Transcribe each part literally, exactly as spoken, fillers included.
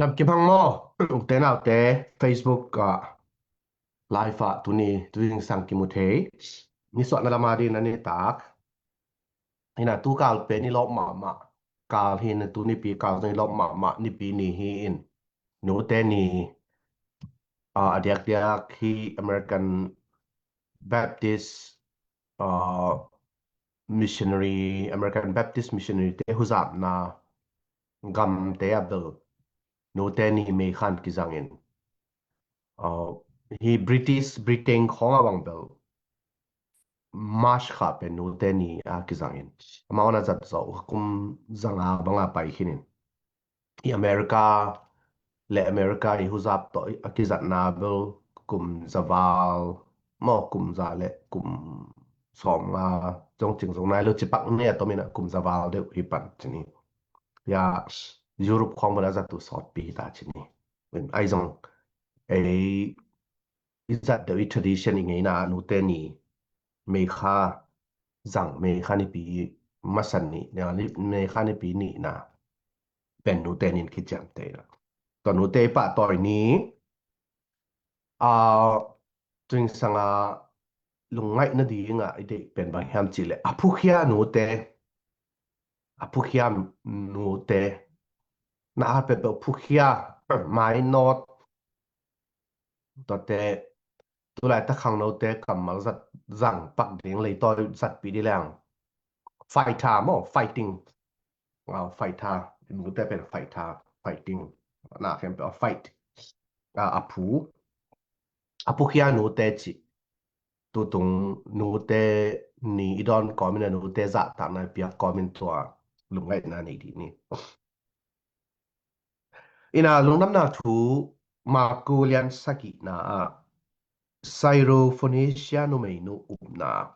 Dam kim hang maw? Ute naute, Facebook ah live ah tuni tu zingsang kimu thei. Nisuahna lama ding na nitak. Hina tu kal pen i lawp mahmah kal hi in, tu nipi kal zong i lawp mahmah nipi ni hi in. Nute ni, ah, a diakdiak hi American Baptist, ah, missionary, American Baptist missionary te huzapna gamte a bel nute ni May khan kizangin, ah, hi British, Britain khawng a bang bel March kha pen nute ni a kizangin. Amau na zat zawh kum zanga banga pai khinin. I America le America i huzap tawh a kizatna bel kum zaval maw, kum za le kum sawmnga zong cing zong nai lo, cipak ni a tomin a kum zaval deuh hi pan cini. Ya, Europe khawng bel a zat uh sawtpi hi ta cini. Ai zong ei i zat deuh i tradition i ngeina nute ni May kha zang, May kha nipi masa ni, May kha nipi nihna pen nute nin kiciamteh na. Tua nute i pahtawi ni, a, tu zingsanga lungngaihna dinga i deih pen bang hiam cihleh a phukhia nute, a phukhia nute, na a peuhpeuh phukhia, mainawt, tuate, tulaitak khangnote kammal zat zang pak ding leitawi zatpih dih leng. Fighter maw, fighting. Ah, fighter. Nute pen fighter, fighting. Na khempeuh a fight. Ah, a phu. A phukhia nute cih. Tutung nute ni i dawn kawmin a nute zahtakna i piak kawmin tua lungngaihna nei dih ni. Ina lungdamna thu Marku lian sagihna ah Syrophoenicia numeinu upna.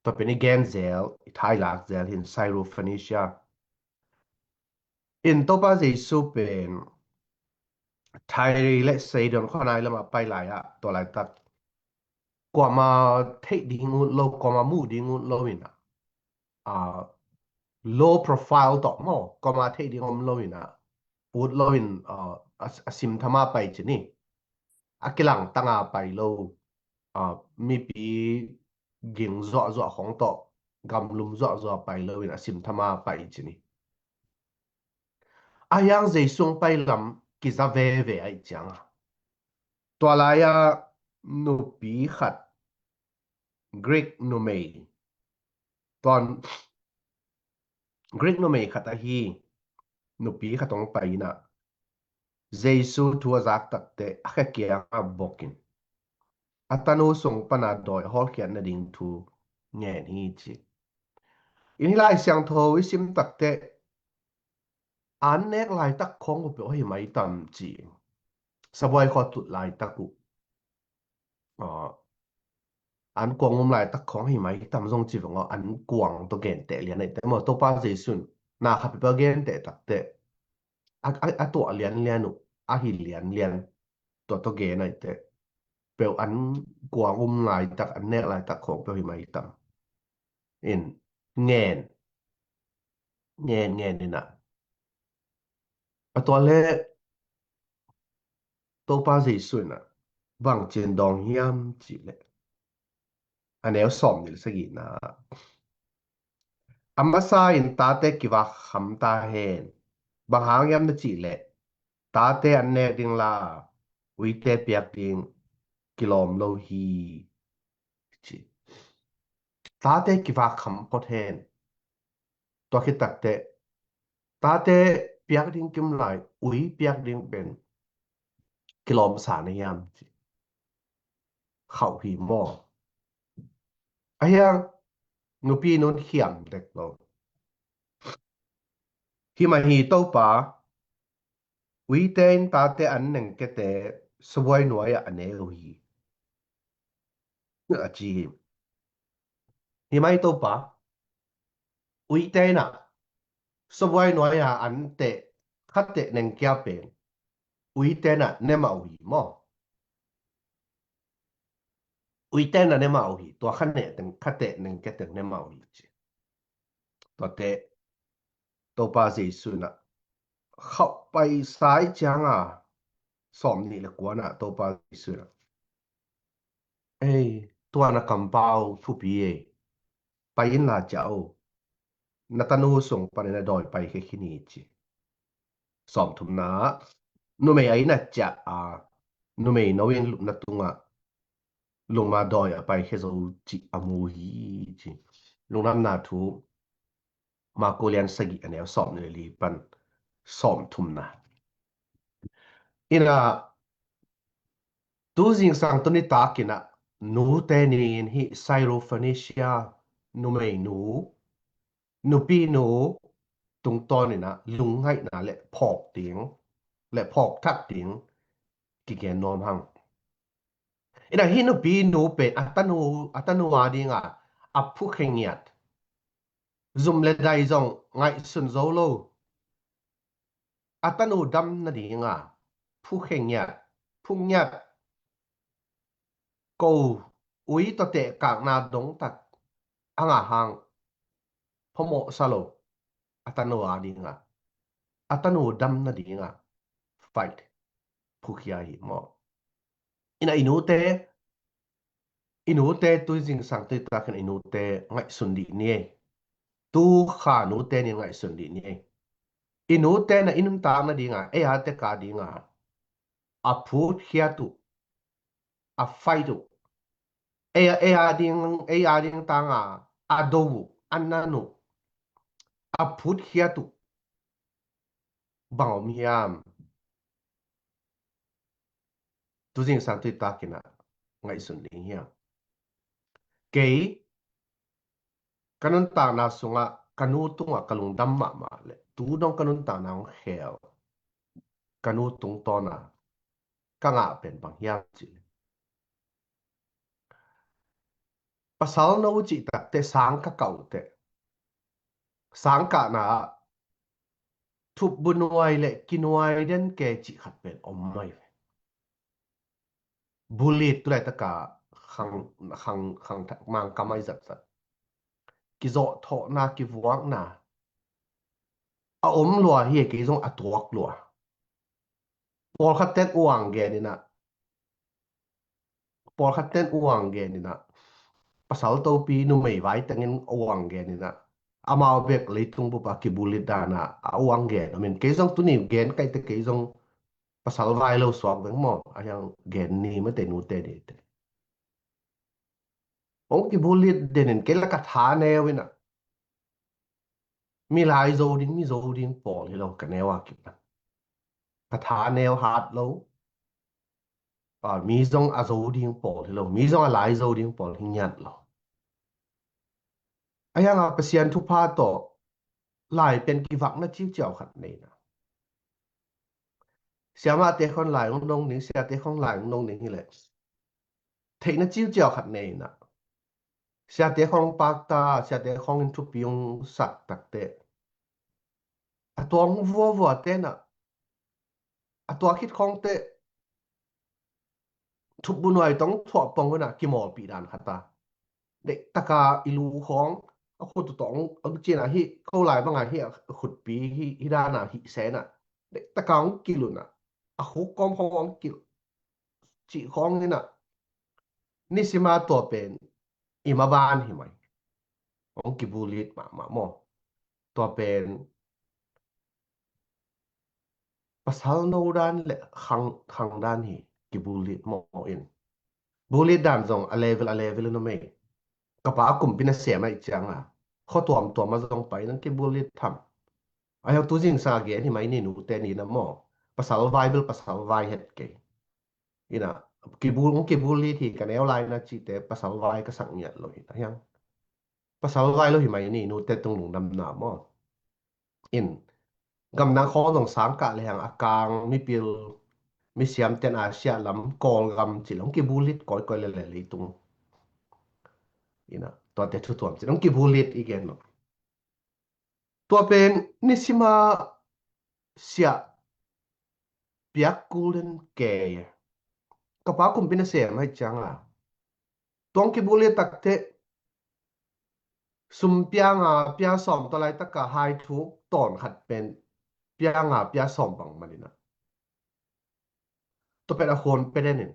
Tua pen i gen zel, i thailak zel hin Syrophoenicia. In Topa Jesu pen Tyre le Sidon khuanai lamah pai lai ah, tua laitak kuama theih ding ut lo, kuama muh ding ut lo in ah, ah, low profile tawh maw, kuama theih ding om lo in ah, ut lo in, ah, a, a simthama pai cini. A kilangtanga pai lo, ah, mipi ging zuahzuah khong tawh, gamlum zuahzuah pai lo in a simthama pai cini. A hiang Jesu pai lam kiza veve aih cianga. Tua laia nupi khat Greek numei. Tuan Greek numei khat ahi nupi khat hong pai ina Jesu thu a zak takte a khe kianga bokin a tanu sung pana dawi a hawlkhiat nading thu ngen hi ci. In hi Lai Siangtho i sim takte an nek laitak khong uh peuh ahi mai tam ci. Sabuai khua tut laitak uh, ah, an kuang um laitak khong ahi mai tam zong ci veng aw, an kuang tawh genteh lian ahi te maw, Topa Jesu in na khat peuh a genteh takte a, a, a tuah lianlian uh, a hi lianlian tua tawh gen ahi te peuh an kuang um laitak, an nek laitak khong peuh ahi mai tam. In ngen ngen ngen ina a tua le Topa Jesu ina bangcin dawng hiam cihleh a neu sawm nil sagihna a masa in tate kivak kham ta hen. Bang hang hiam na cihleh tate an nek ding la uite piak ding kilawm lo hi ci. Tate kivak kham phot hen. Tua khit takte tate piak ding kim lai, ui piak ding pen kilawmsa na hiam ci. Khauh hi maw? A hiang nupi nun khiam dek lo. Hi mah hi Topa, uite in tate an nengkete sabuai nuai ah a ne uh hi. A ci hi. Hi mah hi Topa, uite in ah sabuai nuai ah an teh khateh nengkia pen uite in ah ne mah uh hi maw? Uite in ah ne mah uh hi, tua khateh nengketeng ne mah uh hi ci. Tuate Topa Jesu in ah khauh paisa i cianga sawm nih le kuana Topa Jesu in ah, "Ei, tua na kampau thupi ei, pai inla ciah o, na tanu sung panin a dawi paikhia khin hi," ci. Sawm thumna, numei a inn ah ciah a, numei no in lupna tungah lungma dawi a paikhia zo cih a mu hi, ci. Lungdamna Thu Marku lian sagih, a neu sawm nih le li pan sawm thumna. In ah, tu zingsang tu nitak in ah, Nute Ni in hih Syrophoenicia numeinu, nupinu tungtawn in ah lungngaihna le phawk ding le phawk thak ding kigen nuam hang. In ah, hih nupinu pen a tanu, a tanu a dinga a phukhia ngiat, zum le dai zong ngaihsun zo lo, a tanu dam nadinga phukhia ngiat, phu ngiat, ko ui tawh tehkakna dongtak a ngah hang phamawhsa lo, a tanu a dinga, a tanu dam nadinga fight, phukhia hi maw. In ah, i nute, i nute tu zingsang tu nitak in i nute ngaihsun dih ni ei. Tu kha Nute Ni in ngaihsun dih ni ei. I nute na i nuntak nadinga, ei a tek a dinga a phutkhiat uh, a fight uh, ei a, ei a ding, ei a ding tanga a do uh, a nan uh, a phutkhiat uh bang om hiam? Tu zingsang tu nitak in ah ngaihsun ding hiam? Kei ka nuntakna sungah ka nu tungah ka lungdam mahmah le tu dong ka nuntakna hong khel, ka nu tungtawna ka ngah pen bang hiam cih leh, pasal no cih takteh sang ka kah uh teh, sang kahna ah thupbunuai le kinuai den ke cih khat pen om mai ve. Bullied tu laitaka khang, khang, khang thak mang kamai zatzat, kizawhthawhna, kivuakna a om lua hi, kei zong a tuak lua. Pawlkhat ten uang gen in ah, pawlkhat ten uang gen in ah, pasal topi numei vai tengin uang gen in ah, amau bek leitung bup a kibullied dan a uang gen om in, kei zong tuni gen kaite, kei zong pasal vai lo suak veng maw, a hiang gen ni mate, Nute Ni te. Hong kibullied den in kei la ka tha neu in ah, mi lai zo ding, mi zo ding pawl hi lo ka neu a kip a. Ka tha neu hat lo. A, mi zong a zo ding pawl hi lo, mi zong a lai zo ding pawl hi ngiat lo. A hiang a Pasian thupha tawh lai pen kivakna ciuciau khat nei in ah, siamahte khawng lai hong dong ding, siate khawng lai hong dong ding hi leh, theihna ciuciau khat nei in ah, siate khawng pakta, siate khawng in thupi hong sak takteh, a tuang vuavua ten ah, a tua khit khawng teh thupbunuai tawh thuah pong un ah kimawlpih dan khat a, deihtaka i lu khawng a khut uh tawh hong, hong cin ah, hih ko lai bangah hih a khutpi hih, hih dan a hih sen ah, deihtaka hong kilh un ah, a khuk kawm khawng hong kilh cih khawng in ah, nisima tua pen i maban hi mai. Hong kibullied mahmah maw. Tua pen pasal no dan le khang, khang dan hi, kibullied maw in. Bullied dan zong a level, a level in om ei. Ka pa kumpi nasem ahih cianga khuatuamtuam ah zong pai in ah kibullied tham. A hiang tu zingsang a gen hi mai ni, Nute Ni in ah maw. Pasal vai bel pasal vai het kei in ah, kibul, hong kibullied hi ka neu lai in ah cihte pasal vai ka sak ngiat lo hi. A hiang pasal vai lo hi mai ni, Nute tung lungdamna maw. In, gamdang khawng zong sang kah lehang a kang mipil, misiam ten a siah lam, Kawlgam cih leh hong kibullied kawikawi lel leitung in ah, tuate thu tuam cih leh hong kibullied i gen lo. Tua pen nisima siah piak kul den kei. Ka pa kumpi nasem ahih cianga, tua hong kibullied takteh sum pianga, pia sawm tawh laitaka hai thuk tawn khat pen pia nga pia sawm bang manin ah, tua pen a khuan pia den in,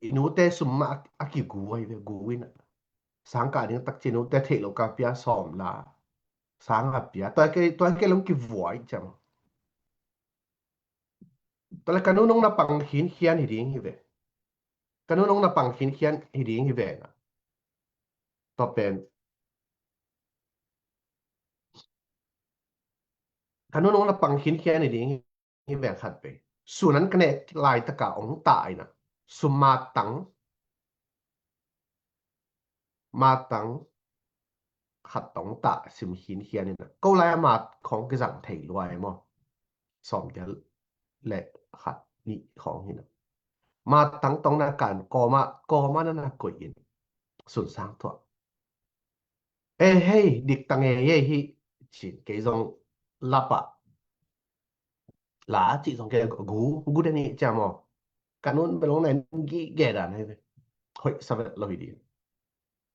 i nute sum mah a kigu ahi ve, gu in ah, sang kah ding tak ci nute theih lo ka pia sawm la, sang a pia, tua kei, tua kei long kivuai ciang. Tua le ka nu nong na pang khinkhian hi ding hi ve. Ka nu nong na pang khinkhian hi ding hi ve na. Tua pen ka nu nong na pang khinkhian hi ding hi ve khat ve. Sun an ka nek laitaka ong ta aina, sum matang, matang khat tong ta sim khinkhian ina, ko lai a mat khong kizang thei luai maw? Sawm giat le khat nih khong hina, matang tong na kan kawma, kawma na na koih in, sun sang tuah. E hei, dik tang e, e hi, cin kei zong lapa la cih zong kei gu, gu den hi ciam aw. Ka nun belong na in gi ge dan hei ve. Hoih sa vet lo hi di.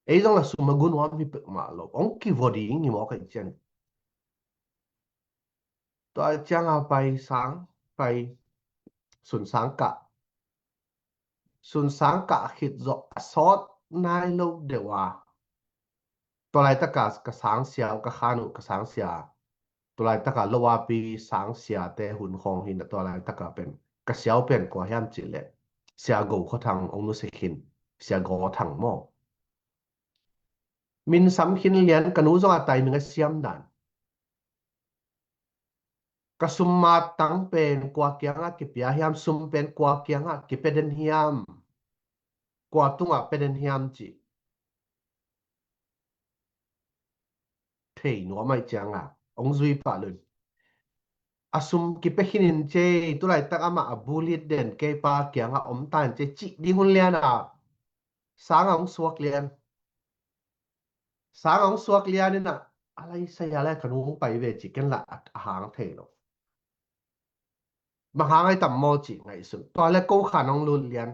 Ei zong la sum a gu nuam hi pek mah lo, ong kivo ding hi maw ka i cian. Tua ciang a pai sang, pai sun sang kah, sun sang kah khit zawh a sawt nai lo deuh a, tua laitaka ka sangsia, ka khan uh ka sangsia, tua laitaka lo a pi sangsiate hun khawng hina, tua laitaka pen ka siau pen kua hiam cih leh Sia Go Khua Thang ong nusia khin, Sia Go Thang maw? Min sam khin lian, ka nu zong a tai ming a siam dan. Ka sum matang pen kua kiangah kipia hiam, sum pen kua kiangah kipia den hiam, kua tungah pia den hiam cih thei nuam aih cianga ong zui pah lun. A sum kipia khin in cei, tulaitak amah a bulit den kei pa kiangah om ta in cei cih ding hun liana, sanga ong suak lian. Sanga ong suak lian ina, a lai sai a lai ka nu ong pai ve ci, ken lah a hang thei lo. Bang hang ai tam maw ci ngaihsun. Tua le ko khan ong lut lian.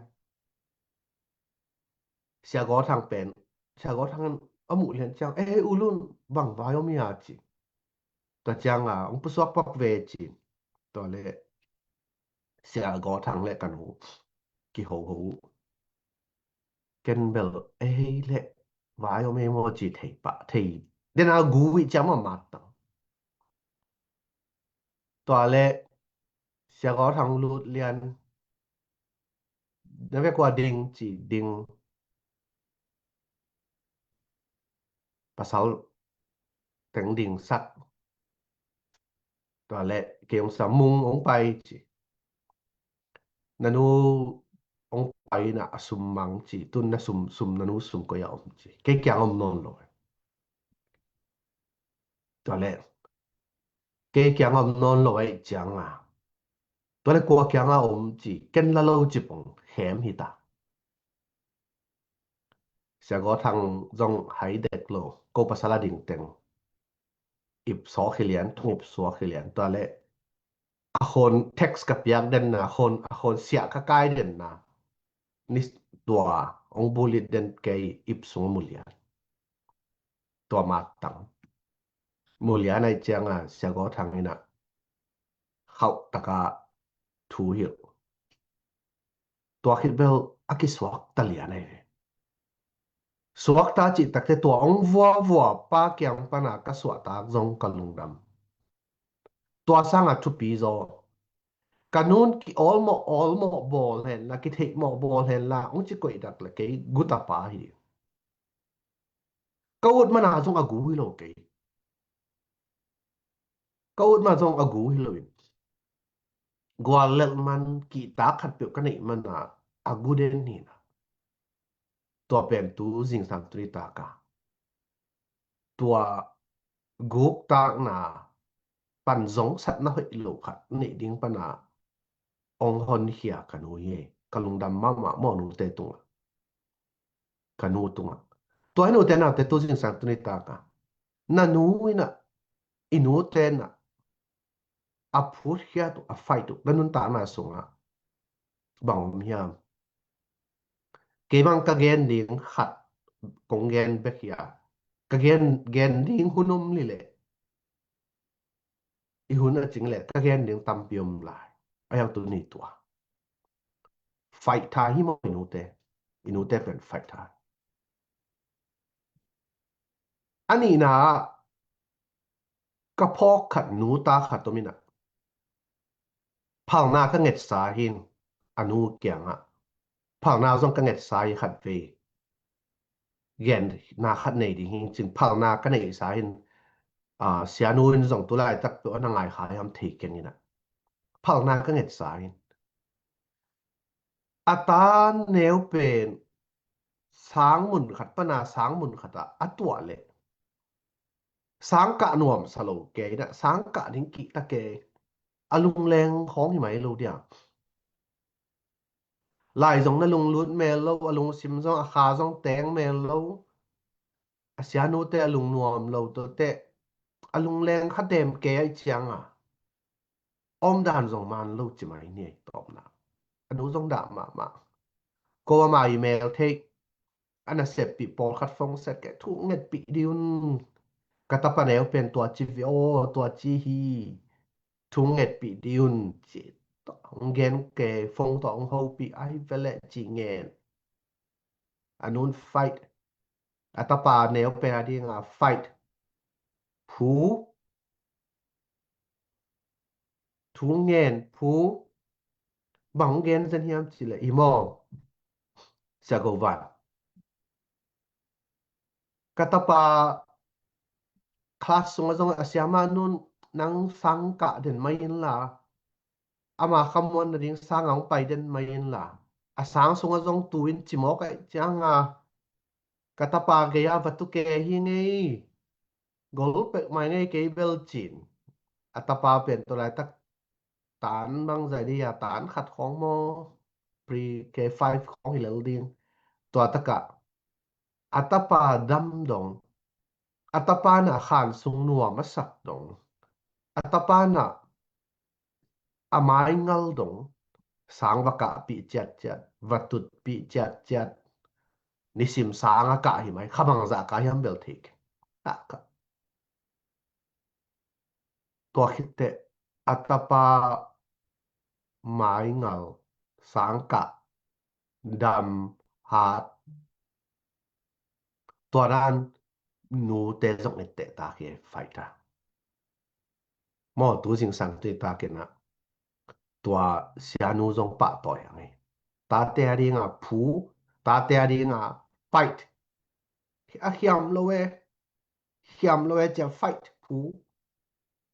Sia Go Thang pen, Sia Go Thang a muh lian ciang, e, u lun, bang vai om ia ci. Tua cianga ong pusuak pak ve ci. Tua le Sia Go Thang le ka nu kihoho. Ken bel, e, hei le vai om e maw ci thei pah, thei. Den a gu i ciam a mat tang. Tua le Sia Go Thang lut lian, na vek ua ding ci, ding. Pasal teng ding sak. Tua le kei ong sa mung ong pai ci. Na nu ong pai na a sum mang ci, tun na sum, sum na nu sum koi a om ci. Kei kiang om nawn lo. Tua le kei kiang om nawn lo aih cianga, tua le kua kianga om ci, ken la lo ci pong hem hita. Sia Go Thang zong hai dek lo, ko pasal a ding teng ip suak hi lian, thung ip suak hi lian. Tua le a khon text ka piak den na, a khon, a khon siah ka kai den na, ni tua ong bulit den kei ip sung mu lian. Tua mat tang mu lian aih cianga Sia Go Thang ina khauh taka thu hilh. Tua khit bel a kisuak ta lian aih ve. Suakta cih takte tua ong vuavua pa kiang pana ka suahtak zong ka lungdam. Tua sanga thupi zaw. Ka nun ki awlmawh awlmawh bawl henla, kitheihmawh bawl henla ong ci koih dak le kei guta pa hi. Ka ut mana zong a gu hi lo kei. Ka ut mana zong a gu hi lo in. Gual lelh man kihtak khatpeuh ka neih mana a gu den hina. Tua pen tu zingsang tuni taka tua guktakna pan zong satna hoih lo khat neih ding pana ong honkhia ka nu hi. Ka lungdam mahmah maw nute tungah, ka nu tungah. Tua hi nute naute tu zingsang tuni taka na nu ina, i nute na a phutkhiat uh, a fight uh, na nuntakna sungah bang om hiam? Kei bang ka gen ding khat kong gen bek hia, ka gen, gen ding hun om lileh i hun a cing leh ka gen ding tampi om lai. A hiang tu ni tua. Fight tha hi maw i nute. I nute pen fight tha. A nihna ah ka phawk khat nu ta khat om in ah. Phalna ka ngetsa hi in a nu kiangah. Phalna zong ka ngetsa hi khat vei. Genna khat nei ding hi cin phalna ka neihsa hi in, ah, sianu in zong tu laitak peuh a na ngai kha hiam thei keng in ah. Phalna ka ngetsa hi in. A ta neu pen sang mun khat pana sang mun khat ah a tuah leh sang kah nuamsa lo kei in ah sang kah ding kihta kei. A lungleng khawng hi mai lo dia. Lai zong na lunglut mel lo, a lungsim zong a kha zong teng mel lo. A sianute a lungnuam lo tawh teh a lungleng kha dem kei a i cianga. Omdan zong man lo ci mai ni a i tawpna. A nu zong dah mahmah. Ko ama i mel theih a naseppih pawlkhat phone set keh thu ngetpih dih un. Ka tapa neu pen tua ci ve aw, tua ci hi. Thu ngetpih dih un ci. Hong gen kei phone tawh hong hopih ahi veleh ci ngen. A nun fight. A tapa neu pen a dinga fight. Phu. Thu ngen phu. Bang gen zen hiam ci le i maw. Sia go van. Ka tapa class sunga zong a siama nun nang sang kah den mai in la. Ama khamuan na ding sang a hong pai den mai in la. A sang sunga zong tu in cimawk a cianga. Ka tapa gei a va tu kei hi ngei. Gol pek mai ngei kei bel cin. A tapa pen tu laitak tan bang zai dih a tan khat khawng maw. Pre K five khawng hi lel ding. Tua takah. A tapa dam dong. A tapa na khan sung nuam a sak dong. A tapa na a mai ngal dong. Sang va kahpih ciatciat. Va tutpih ciatciat. Nisim sang a kah hi mai. Kha bang zah kah hiam bel thei keng. Kah kah. Tua khitteh a tapa mai ngal sang kah dam hat. Tua dan nute zong etteh ta khi fight ta. Maw tu zingsang tu ta kena. Tua sianu zong pahtawi ang hi. Tate a dinga phu, tate a dinga fight. A hiam lo e. Hiam lo e cia fight phu.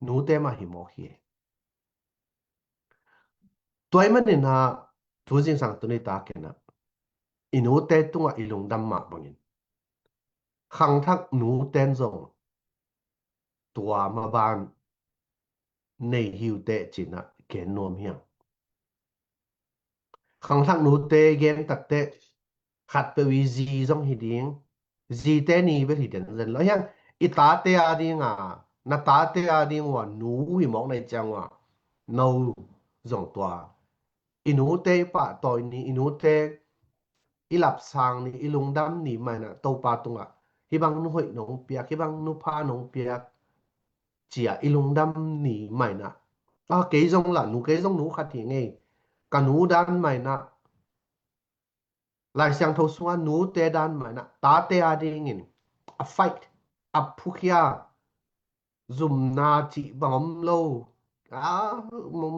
Nute mah hi mawk hi. Tua i manin a tu zingsang tu ni ta kena. I nute tungah i lungdam mah bangin. Khangthak nuten zong tua maban nei hiute cina gen nuam hiang. Khangthak nute gen takteh khat peuh i zi zong hi ding. Zite ni bel hi den zen lo hiang. I tate a dinga na tate a ding ua nu hi mawk na i ciang ua no zong tua. I nute i pahtawi ni, i nute i lapsang ni, i lungdam ni maina Topa tungah hibang nu hoih nong piak, hibang nu pha nong piak. Cia i lungdam ni maina. A kei zong la nu kei zong nu khat hi ngei. Ka nu dan maina. Lai Siangtho sunga nute dan maina. Tate a dingin a fight, a phukhia. Zumna cih bang om lo. A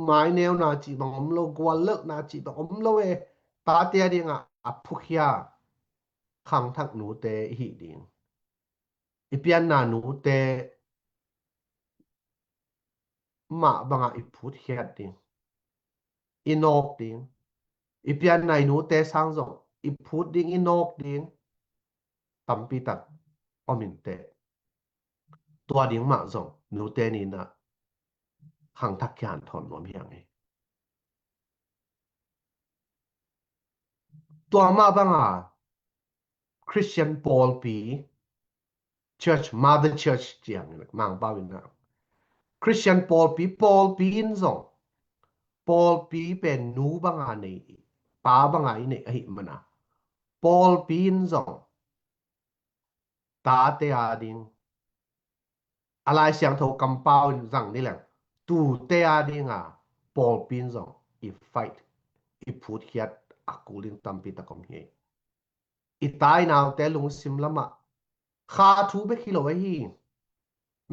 maineuna cih bang om lo. Guallelhna cih bang om lo e. Tate a dinga a phukhia. Khangthak nute i hih ding. I pianna nute mah bangah i phutkhiat ding. I nawk ding. I pianna i nute sang zong i phut ding, i nawk ding. Tampi tak om inteh. Tua ding mah zong nute nina khangthak kian thawn nuam hiang hi. Tua mah banga Christian pawlpi, church, mother church ciang Mangpau in a Christian pawlpi, pawlpi in zong pawlpi pen nu banga nei, pa banga i nei ahi mana pawlpi in zong tate a ding a Lai Siangtho kampau in zang ni leng tute a dinga pawlpi in zong i fight, i phutkhiat a kul ding tampi tak om hi. I tai naute lungsim lamah kha thu bek hi lo ahi.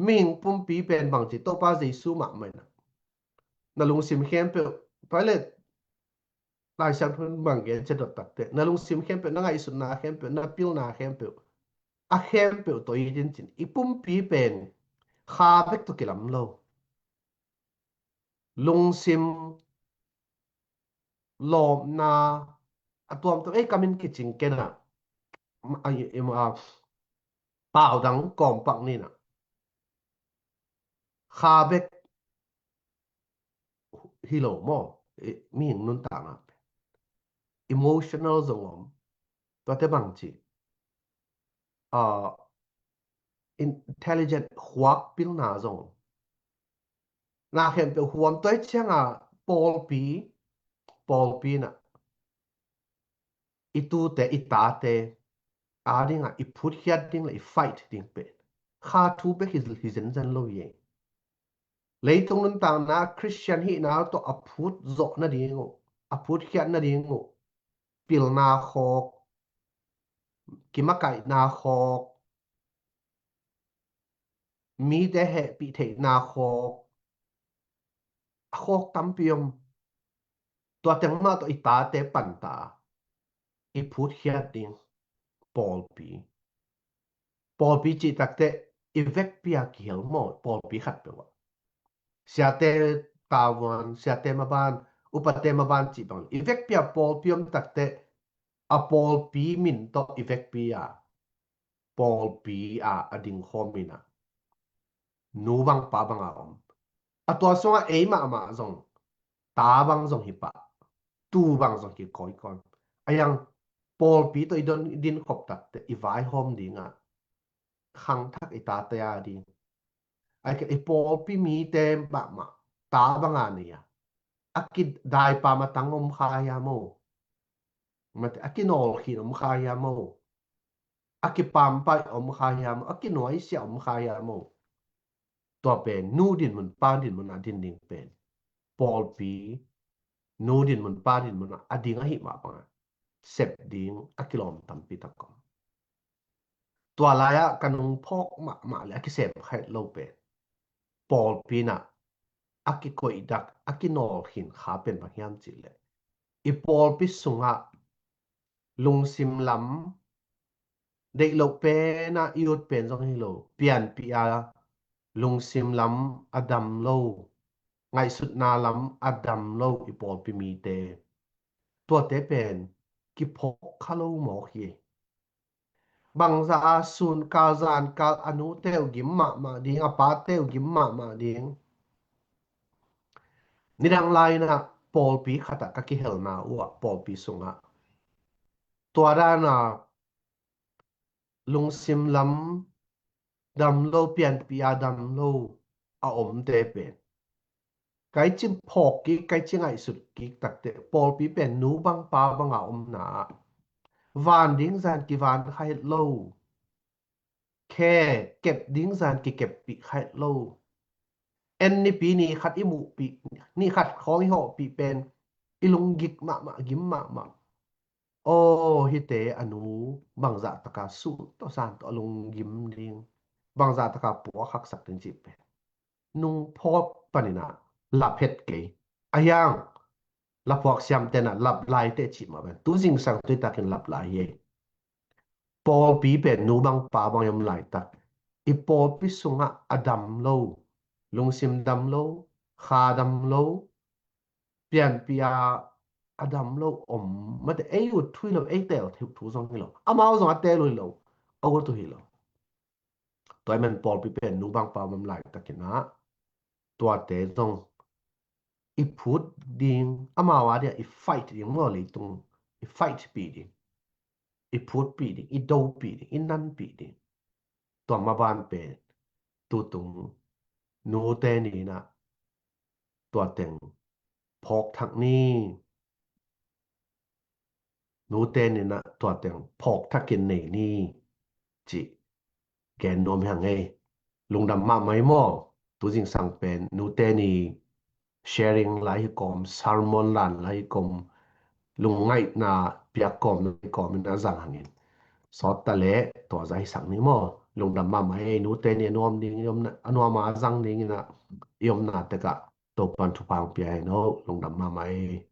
Mihing pumpi pen bangci Topa Jesu mahmah in ah na lungsim khempeuh, toilet Lai Siangtho in bang gen ci a dot takteh, na lungsim khempeuh, na ngaihsutna khempeuh, na pilna khempeuh, a khempeuh tawh it in ci-in, i pumpi pen kha bek tawh kilam lo. Lungsim lawpna a tuamtuam, ei, kamin kicing ken ah, a, i, i, a, pau dang kawmpak ni in ah, kha bek hi lo maw? I, mihing nuntakna pen emotional zong om, tuate bangci, ah, intelligent, khuak pilna zong om. Na khempeuh huam, tua hi cianga pawlpi, pawlpi in ah i tute, i tate a dinga i phutkhiat ding le i fight ding pen kha thu bek hi, hi zenzen lo hi. Leitung nuntakna Khristian hihna tawh a phut zawh nading uh, a phutkhiat nading uh, pilna khawk, kimakaihna khawk, mite hehpih theihna khawk, a khawk tampi om. Tua teng mah tawh i tate panta i phutkhiat ding pawlpi. Pawlpi cih takteh i vekpi a kihel maw, pawlpi khat peuh ah. Siate tavuan, siate maban, upate maban cih bang, i vekpi a pawlpi om takteh, a pawlpi min tawh i vekpi a pawlpi a a dingkhawm in ah, nu bang pa bang a om. A tua sungah ei mahmah zong ta bang zong hi pah, tuu bang zong hi kawikawi. A yang pawlpi tawh i don, i dinkhop takteh i vaihawm dingah khangthak i tate a ding. A i pawlpi mite mahmah ta bang a nei a, a kidaipam a tang om kha hiam aw? Mate, a kinawlkhin om kha hiam aw? A kipampai om kha hiam aw? A kinuaisiah om kha hiam aw? Tua pen nu dinmun pa dinmun a din ding pen pawlpi nu dinmun pa dinmun a ding ahi mah bangah sep ding a kilawm tampi tak om. Tua lai-ah ka nung phawk mahmah le a kisem kha het lo pen pawlpi in ah a kikoihdak, a kinawlkhin kha pen bang hiam cih leh, i pawlpi sungah lungsim lam deih loh pen ah i ut pen zong hi lo, pianpih a lungsim lam a dam lo, ngaihsutna lam a dam lo i pawlpi mite, tuate pen kiphawk kha lo mawk hi. Bangzah a sunkal zankal a nute uh gim mahmah ding, a pate uh gim mahmah ding. Nidang lai-in ah pawlpi khat ah ka kihelna uh ah, pawlpi sungah tua dan a lungsim lam dam lo, pianpih a dam lo a omte pen ka i ci phawk kik, ka i ci ngaihsut kik takteh pawlpi pen nu bang pa bang a omna ah van ding zan kivan kha het lo, khe kep ding zan kikeppih kha het lo. En nipi ni khat i muhpih, ni khat khawng i hawhpih pen i lunggik mahmah, gim mahmah. Aw, hihte a nu bangzah taka suh tawh san tawh a lunggim ding, bangzah taka puak haksak ding cih pen nung phawk panin ah lap het kei. A hiang laphuak siamte in ah lap lai teh cih mah pen tu zingsang tui takin lap lai hi. Pawlpi pen nu bang pa bang i om laitak, i pawlpi sungah a dam lo, lungsim dam lo, kha dam lo, pianpih a a dam lo om, mate, ei ut thu hi lo, ei teel thu zong hi lo, amau zong a teel uh hi lo, a ut uh hi lo. Tua ahih man pawlpi pen nu bang pa bang om laitakin ah tuate zong i phut ding, amau a ding ah i fight ding maw, leitung i fight pih ding, i phutpih ding, i dopih ding, i nanpih ding. Tua maban pen tutung nute ni in ah tua teng phawk thak ni, nute ni in ah tua teng phawk thakin nei ni cih gen nuam hi hang ei. Lungdam mahmah hi maw. tu zingsang pen nute ni sharing lai hi kawm, sermon lan lai hi kawm, lungngaihna piak kawm lai hi kawm in a zang hangin sawt ta le tua zah hi sak ni maw. Lungdam mahmah ei. Nute ni a nuam ding i omna, a nuam a zang ding in a i omna tekah Topan thupha hong pia hen aw. Lungdam mahmah ei.